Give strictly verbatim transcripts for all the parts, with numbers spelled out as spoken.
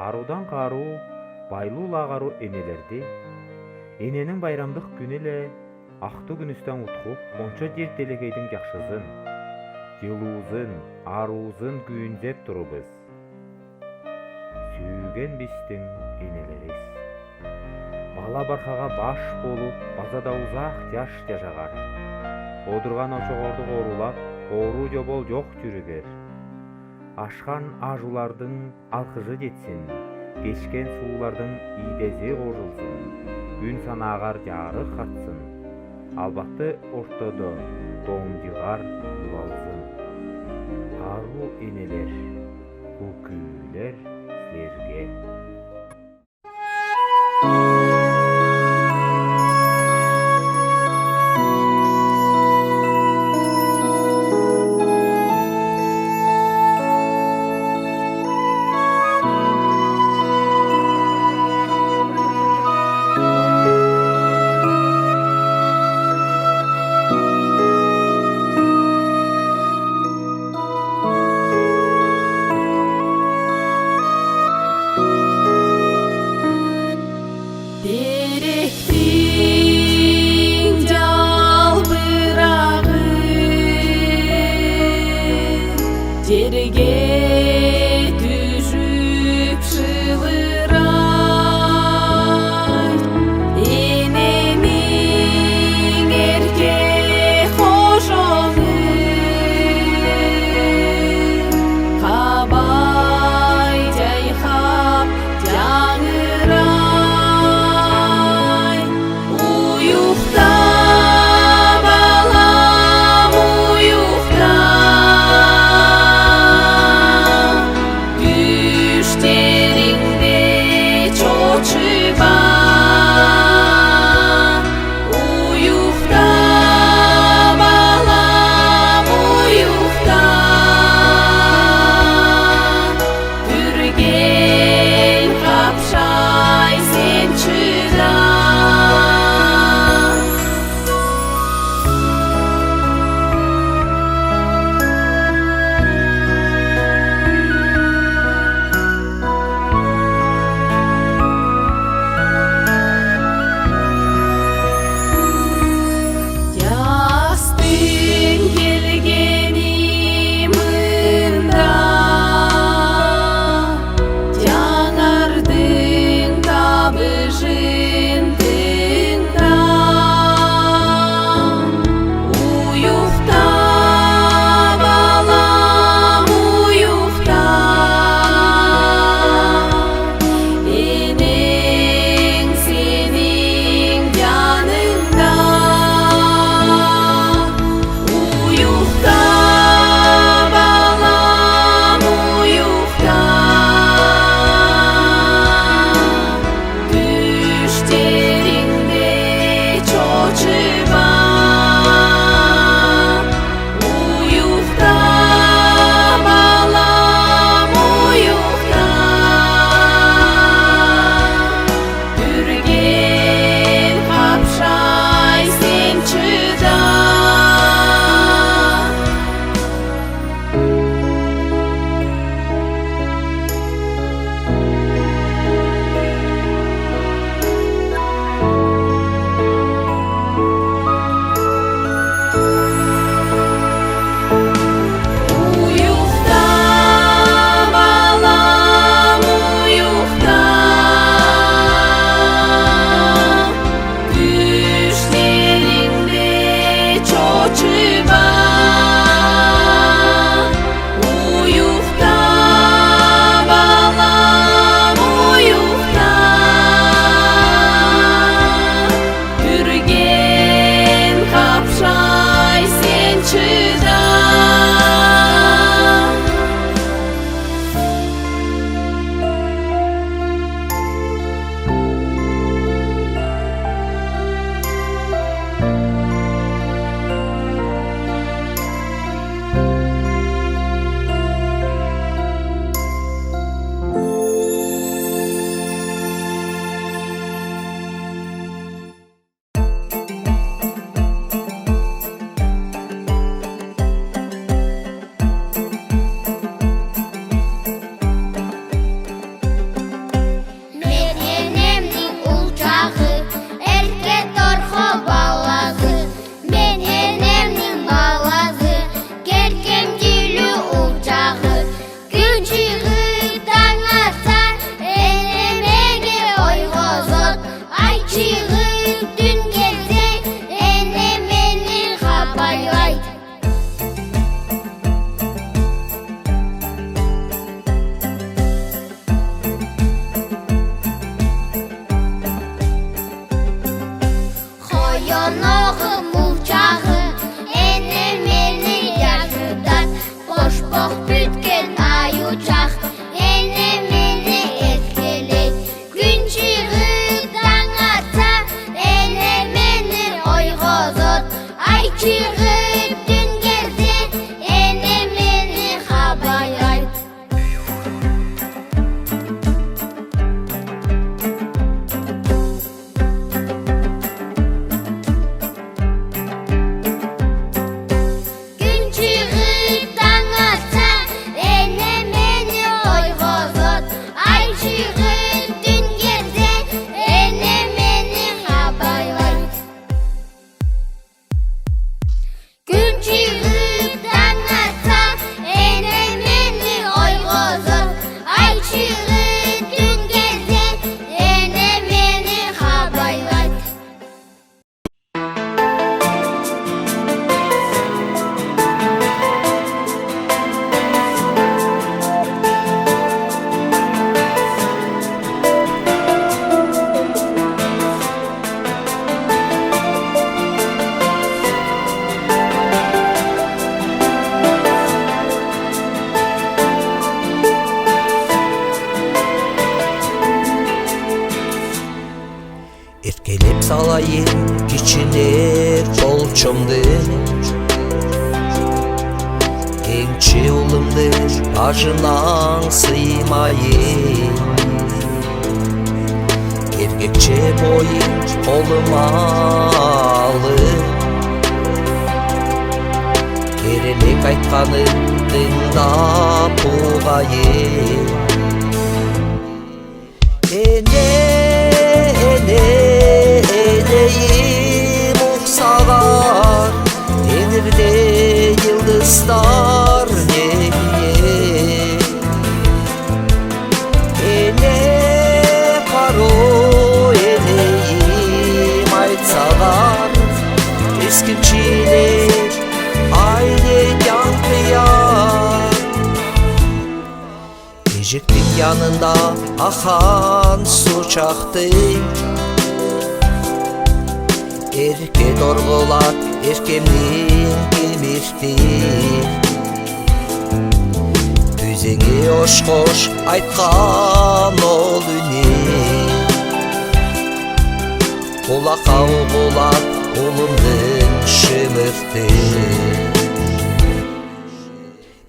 Аарудтан аару, байлуулаа аару энелерди, эненин байрамдык күүниле ахту күүнистен утхуп, онча дерт-делегейдин чахшызын, йылуузын, ааруузын күүндеп турабыз. Сүүген бистин энелерибиз. Бала-бархага баш болуп, база да узак чаш чажагар. Одурган очогорду оруулап, ооруу-чобол чок чүрюгер. Ашкан аажуулардын алкышы четсин, кечкен суулардын ийдези кожулзын, күн санаагар чарык катсын, албатты ортодо домчугар улалзын. Аару энелер, бу күүлер силерге. Кичи улымды ажыннан сыймайын. Эркекче бойын колым алып, эренек айтканын тыңнап угайын. Эне, эне, энейим, ух саган, эңирде йылдызтар неге? Эне, кару энейим, айт саган, эскинчилер ай неге янкыяр? Эжектин янында ахан суу чакты, эрке торгылат эркемнин кимирти. Күзенге ош-кош айткан ол үни кулакка угулат улумдун шымырты.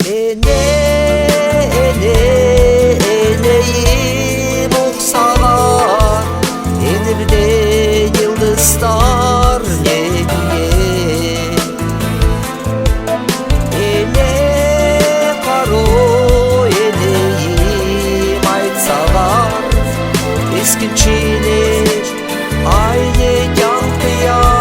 Эне, эне, энейим, ух саган, эңирде йылдызтар неге? Эне, кару энейим, айт саган, эскинчилер ай неге янкыяр?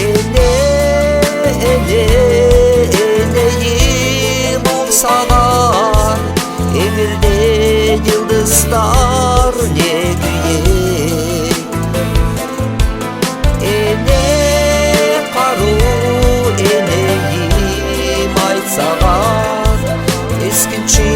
Эне, эне, энейим, ух саган, эңирде йылдызтар неге? Эне, кару энейим, айт саган, эскинчи